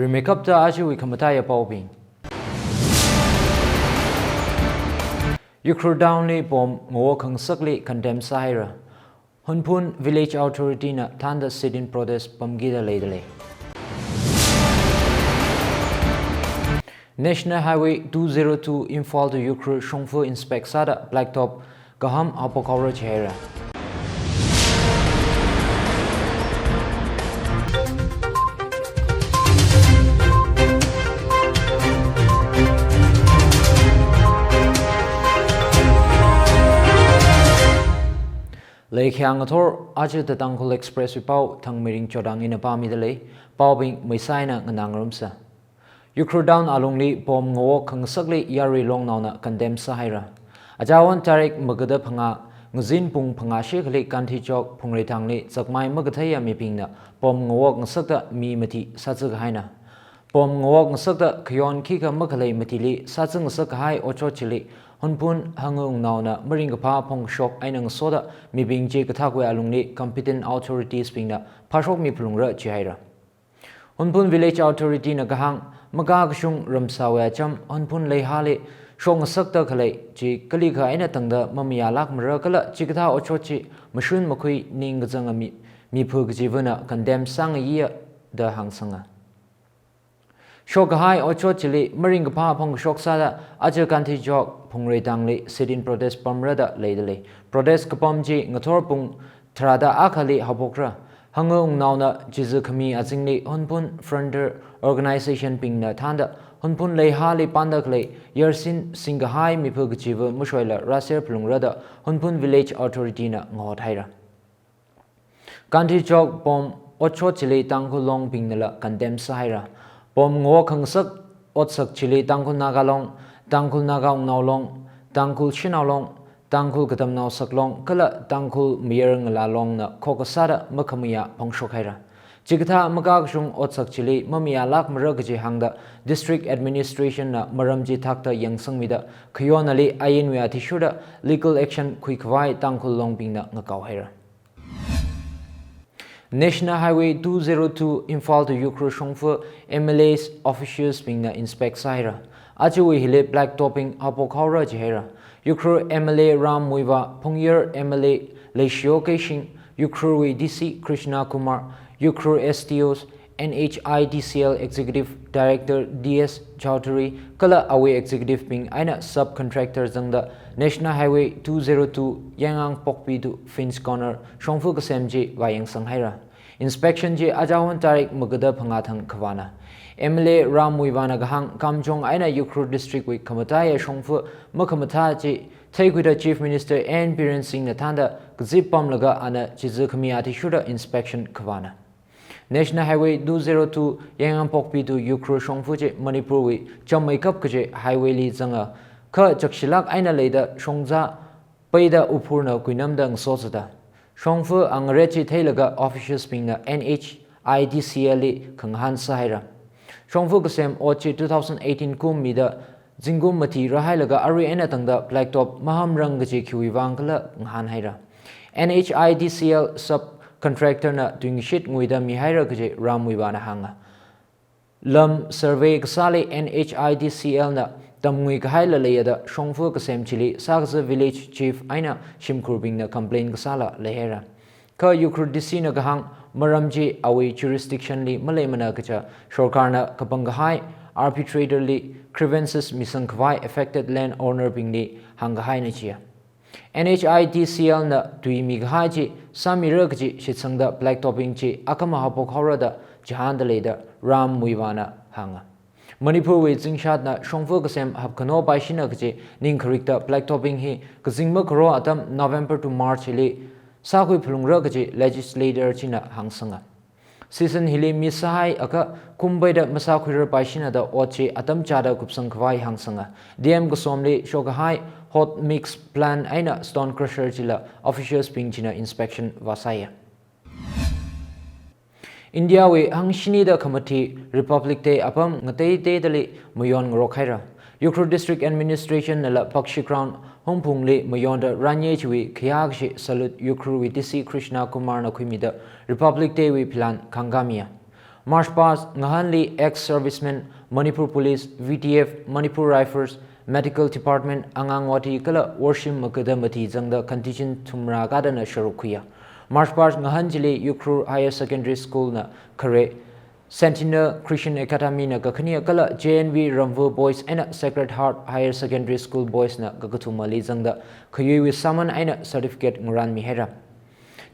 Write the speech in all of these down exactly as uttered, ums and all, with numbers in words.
Rimeikapta ajawui khamataiya paobing. Ukhrul Town li bomb ngawok khangasakli condemn sāhaira. Hunphun Village Authority na thānda sit-in protest pamkida leidalei. National Highway two zero two Imphal to Ukhrul shongfa inspect sāda blacktop kaham haophok haora jihaira. Leikhayang ngathor aja The Tangkhul Express wui pao Thangmeiring Chodang ina pāmidalei, paobing maisai eina nganāngarumsa. Ukhrul Town alungli bomb ngawok khangasakli yarui longnaona condemn sāhaira. Aja won tarik magada phangā, ngazin pung phangā shikhali Gandhi Chowk Phungreithang li zakmai makatheiya mibingna bomb ngawok ngasakta mi mati sāza kahaina. Bomb ngawok ngasakta khayon khikha makhalei matili sāza ngasak kahai otshot chili Hunphun hangungnaona maringkaphā phongkashok eina ngasoda mibing chi kathakwui alungli competent authorities bingna phāshokmi phalungra jihaira. Hunphun Village Authority na kahāng, makakashung ramsawui acham Hunphun Leiha li shok ngasakta khalei chi kalikha eina tangda mamayālākmara kala chikathā otshot chi mashun makhui ningkazanga mi, mipha kachivana condemn sāngaiya da hāngsanga. Shok kahai otshot chili maringkaphā phongkashok sāda aja Gandhi Chowk Phungreithang li sit-in protest pamra da leidalei. Protest kapam chi ngathor pung tharāda akhali haophokra. Hangungnaona chiza khami azingli Hunphun Frontier Organization bingna thānda Hunphun Leiha li panda khalei yarsin singkahai mipha kachiva mashoila rāser phalungra da Hunphun Village Authority na ngahothaira. Gandhi Chowk bomb otshot chili Tangkhul Long bingnala condemn sāhaira. Bomb ngawok khangasak otsak chili Tangkhul Naga Long, Tangkhul Naga Wungnao Long, Tangkhul Shanao Long, Tangkhul Katamnao Saklong kala Tangkhul Mayar Ngala Long na khokkha sāda makhamayā phongshok haira. Chikathā makakashung otsak chili mamayālākmara kaji hāngda District Administration na maram chi thakta yangsangmida khayonali ainwui athishurda legal action khuikhavai Tangkhul Long bingna ngakao haira. National Highway two zero two Imphal to Ukhrul shongfa M L A's officials bingna inspect sāhaira. Ajawui hili black topping haophok haora jihaira. Ukhrul M L A Ram Muivah, Phungyar M L A Leishiyo Keishing, Ukhrulwui D C Krishna Kumar, Ukhrul S T Os, N H I D C L Executive Director D S Chowdhury kala awui executive bing eina subcontractor zangda National Highway two zero two Yaingangpokpi to Finch Corner shongfa kasem chi vāyangsang haira. Inspection chi aja won tarik magada phangā thang khavāna. M L A Ram Muivah na kahāng, Kamjong eina Ukhrul District wui khamataiya shongfa makhamathā chi theikhuida Chief Minister N Biren Singh na thānda kazip pamlaga ana chiza khami athishurda inspection khavāna. National Highway two zero two Yaingangpokpi to Ukhrul shongfa chi Manipurwui chammeikap kaji highway li zanga, kha chakshilāk eina leida shongza peida uphurna kuinamda ngasosāda. Shongfa angaret chi theilaga officials bingna N H I D C L li khangahān sāhaira. Shongfa kasem ot chi two thousand eighteen kum mida zingkum mati rāhailaga arui eina tangda blacktop mahamrang kaji khiwui vang khala ngahān haira. N H I D C L subcontractor na tuingashit nguida mihaira kaji Ram Muivah na hānga. Lam survey kasāli N H I D C L na tamngui kahaila leiya da shongfa kasem chili sākazā village chief eina shimkhurbingna complain kasāla leihaira. Kha Ukhrul D C na kahāng, maram chi awui jurisdiction li maleimana kaja sorkarna kapangkahai arbitrator li grievances misangkhavai affected land owner bingli hāngkahaina jiya. N H I D C L na tui mikahai chi sāmira kaji shitsangda black topping chi akhama haophok haora da chihānda leida Ram Muivah na hānga. Manipurwui zingshatna shongfa kasem hapkhano paishina kaji ningkharikta black topping hi kazing makharo atam November to March li sākhui phalungra kaji legislator china hāngsanga. Season hili mi sāhaiakha kum peida masākhuirar paishina da ot chi atam chāda kupsangkhavai hāngsanga. D M kasomli shokkahai hot mix plant eina stone crusher chila officials bing china inspection vāsāya. India wui hangshinida khamathi Republic Day apam ngateiteidali mayon ngarok haira. Ukhrul District Administration nala Bakshi Ground Hungphungli mayonda ranye chiwui khayākashi salute Ukhrulwui D C Krishna Kumar na khuimida Republic Day wui philan khangkāmiya. March past ngahānli ex-servicemen, Manipur Police, V T F, Manipur Rifles, Medical Department, Anganwadi kala worshim makada mati zangda contingent thumrā kadana sharuk khuiya. March past ngahān chili Ukhrul Higher Secondary School na khare, Sentinel Christian Academy na kakhane kala J N V Ramvur Boys eina Sacred Heart Higher Secondary School Boys na kakathumali zangda khayuiwui sāman eina certificate ngarānmi haira.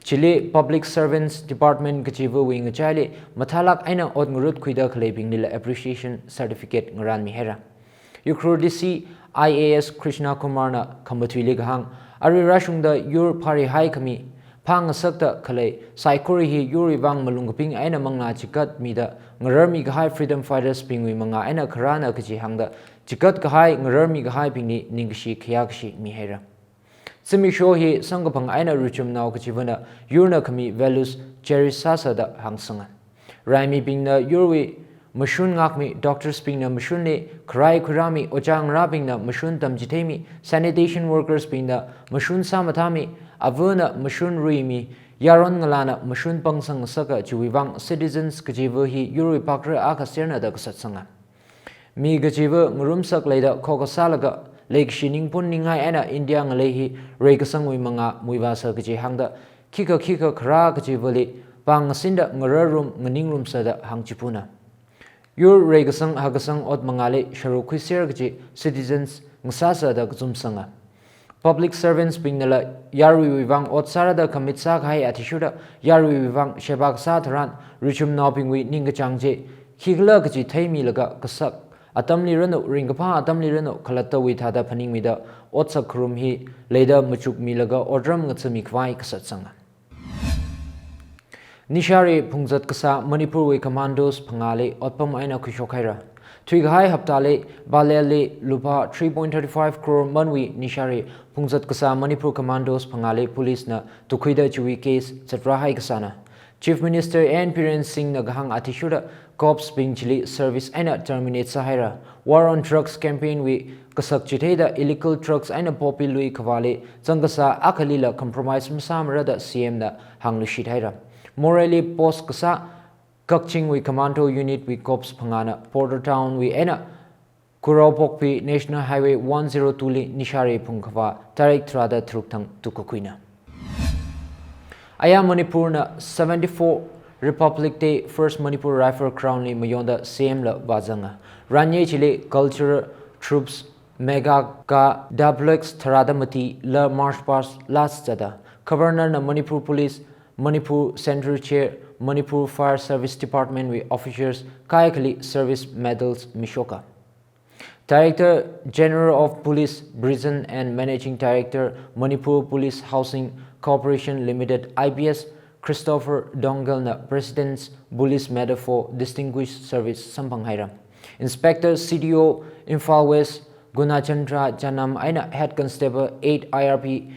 Chili Public Servants Department kachivawui ngachaili mathālāk eina ot ngarut khuida khaleibinglila appreciation certificate ngarānmi haira. Ukhrul D C I A S Krishna Kumar na khamatuili kahāng, arui rāshungda yur phārihai khami, phāngasakta khalei saikora hi yurwui vang malung kaping eina manglā chigatmida ngararmi kahai freedom fighters bingwui mangā eina kharāna kaji hāngda, chigat kahai ngararmi kahaibingli ningkashi khayākashi mihaira. Zimiksho hi samkaphang eina richumnao kachivana yurna khami values cherish sāsāda hāngsanga. Raimibingna yurwui mashun ngākmi, doctors bingna mashunli kharai khuirāmi, ojā ngarābingna mashun tamchitheimi, sanitation workers bingna mashun sāmathāmi, avana mashun ruimi, yaron ngalāna mashun pangsang ngasaka, chiwui vang citizens kachiva hi yurwui phakra akha serna da kasatsanga. Mi kachiva ngarumsak leida khokha sālaga leikashi ningpun ningai eina India ngalei hi reikasangwui mangā muivāsa kaji hāngda, khikha khikha kharā kachivali pāng ngasinda ngararrum nganingrumsa da hāngchipuna. Yur reikasang hakasang ot mangāli sharuk khuiser kaji citizens ngasāsa da kachumsanga. Public servants bingnala yaruiwui vang ot sārada commit sākahai athishurda yaruiwui vang sheba kasā tharan richumnaobingwui ningkachāng chi khikhala kaji theimilaga kasak atamli ranu, ringkaphā atamli ranu, khalattawui thāda phaningmida otsak kharum hi leida machukmilaga otram ngathami khavai kasatsanga. Nishāri phungzat kasā Manipurwui commandos phangāli otpam eina khuishok haira. Thuikahai haptali Balelli lupā three point thirty five crore manwui nishāri phungzat kasā Manipur commandos phangāli police na tukhuida chiwui case zatrāhai kasāna. Chief Minister N Biren Singh na kahāng athishurda corps bing chili service eina terminate sāhaira. War on Drugs campaign wui kasak chitheida illegal drugs eina poppy lui khavāli zangkasā akhalila compromise masāmarada C M na hāngluishit haira. Morehli post kasā Kakchingwui commando unit wui corps phangāna Porter Town wui eina Khuraopokpi National Highway one zero two li nishāri phungkhavā tarik tharāda tharuk thang tukkakhuina. Aya Manipur na seventy-four Republic Day First Manipur Rifle crown li mayonda C M la vāzanga. Ranye chili cultural troupes Mega ka Dablex tharāda mati la march past last zada. Governor na Manipur Police, Manipur Central Chair, Manipur Fire Service Department wui officers kaikhali service medals mishoka. Director General of Police, Prison and Managing Director, Manipur Police Housing Corporation Limited, I P S, Christopher Dongel na President's Police Medal for Distinguished Service samphang haira. Inspector C D O Imphal West, Gunachandra Janam eina Head Constable eight I R P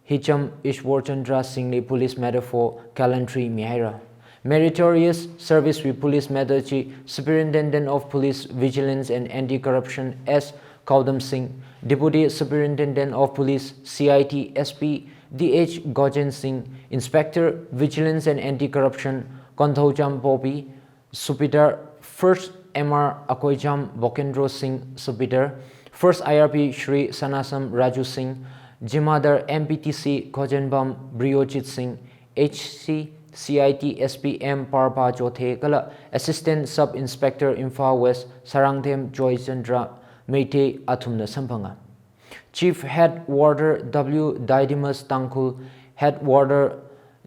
Hicham Ishwar Chandra Singh li Police Medal for Gallantry mihaira. Meritorious Service wui Police Medal chi Superintendent of Police Vigilance and Anti-Corruption S Kaudam Singh, Deputy Superintendent of Police C I T S P D H Gojen Singh, Inspector Vigilance and Anti-Corruption Konthoujam Poppy, Subedar First M R Akoijam Bokendro Singh Subedar, First I R P Shri Sanasam Raju Singh, Jimadar M P T C Kojenbam Priyojit Singh, H C C I T S P M Parpa Chothe kala Assistant Sub Inspector Imphal West Sarangthem Joychandra Meitei athumna samphanga. Chief Head Warder W Didymus Tangkhul, Head Warder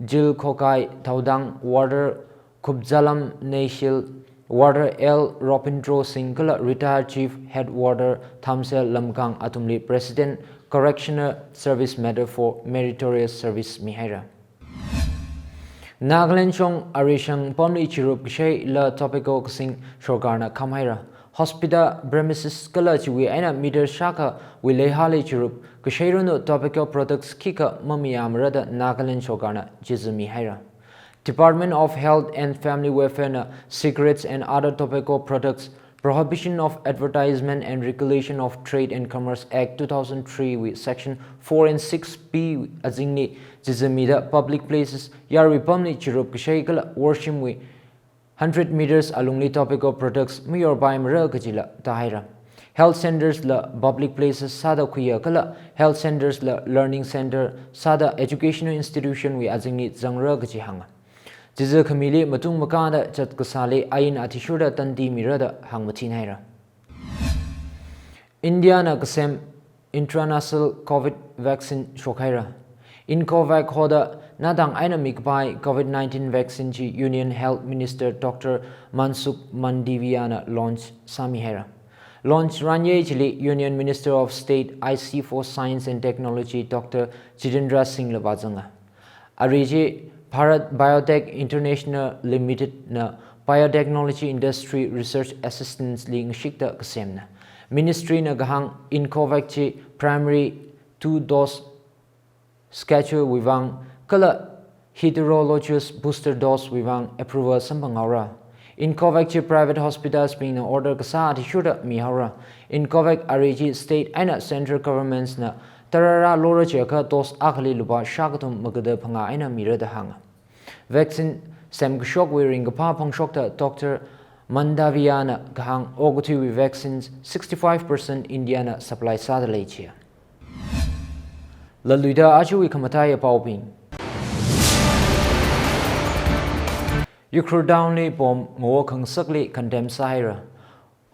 Jilkhokai Thaudang, Warder Khupzalam Neishil, Warder L Ropindro Singh kala Retired Chief Head Warder Thamsel Lamkang athumli President Correctional Service Medal for Meritorious Service mihaira. Nagaland shong arishang pamli chirup kashei la tobacco kasing sorkarna khamhaira. Hospital premises kala chiwui eina meter shākhawui leihāli chirup kashei ranu tobacco products khikha mamiyāmarada Nagaland sorkarna chizami haira. Department of Health and Family Welfare na Cigarettes and Other Tobacco Products Prohibition of Advertisement and Regulation of Trade and Commerce Act two thousand three wui Section four and six B azingli chizamida public places, yarui pamli chirup kashei kala worshimwui Hundred meters alungli tobacco products mayorpaimara kajila tāhaira. Health centres la public places sāda khuiya kala health centres la learning centre sāda educational institution wui azingli zangra kaji hānga. Chiza khamili matung makāda zat kasāli ain athishurda tandi mira da hāngmathinhaira. India na kasem intranasal COVID vaccine shokhaira. INCOVAC hoda nadang eina mikapai COVID nineteen vaccine chi Union Health Minister Doctor Mansukh Mandaviya na launch sāmihaira. Launch ranyei chili Union Minister of State I C for Science and Technology Doctor Jitendra Singh la vāzanga. Ari chi Bharat Biotech International Limited na biotechnology industry research assistance li ngashikta kasemna. Ministry na kahāng INCOVAC chi primary two dose schedule wui vang kala heterologous booster dose wui vang approval samphanghaora. INCOVAC chi private hospitals bingna order kasā athishurda mihaora. INCOVAC ari chi state eina central governments na tarara lora chiakha dose akhali lupā shākathum magada phangā eina mira da hānga. Vaccine semkashokwui ringkaphā phongshokta Doctor Mandaviya na kahāng okathuiwui vaccines sixty-five percent India na supply sāda lei chiya. Laluida achuwui khamataiya paobing. Ukhrul town li bomb ngawo khangasakli condemn sāhaira.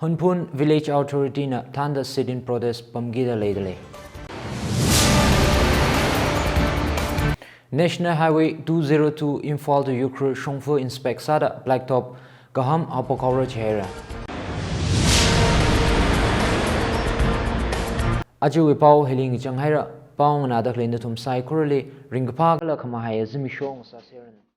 Hunphun Village Authority na thānda sit-in protest pamkida leidalei. National Highway two zero two Imphal to Ukhrul shongfa inspect sāda blacktop kaham haophokhao jihaira. Achuwui pao hili ngachang haira, pao nganāda khalei nathum saikorali ringkaphā kala khamahaiya zimiksho ngasāseranu.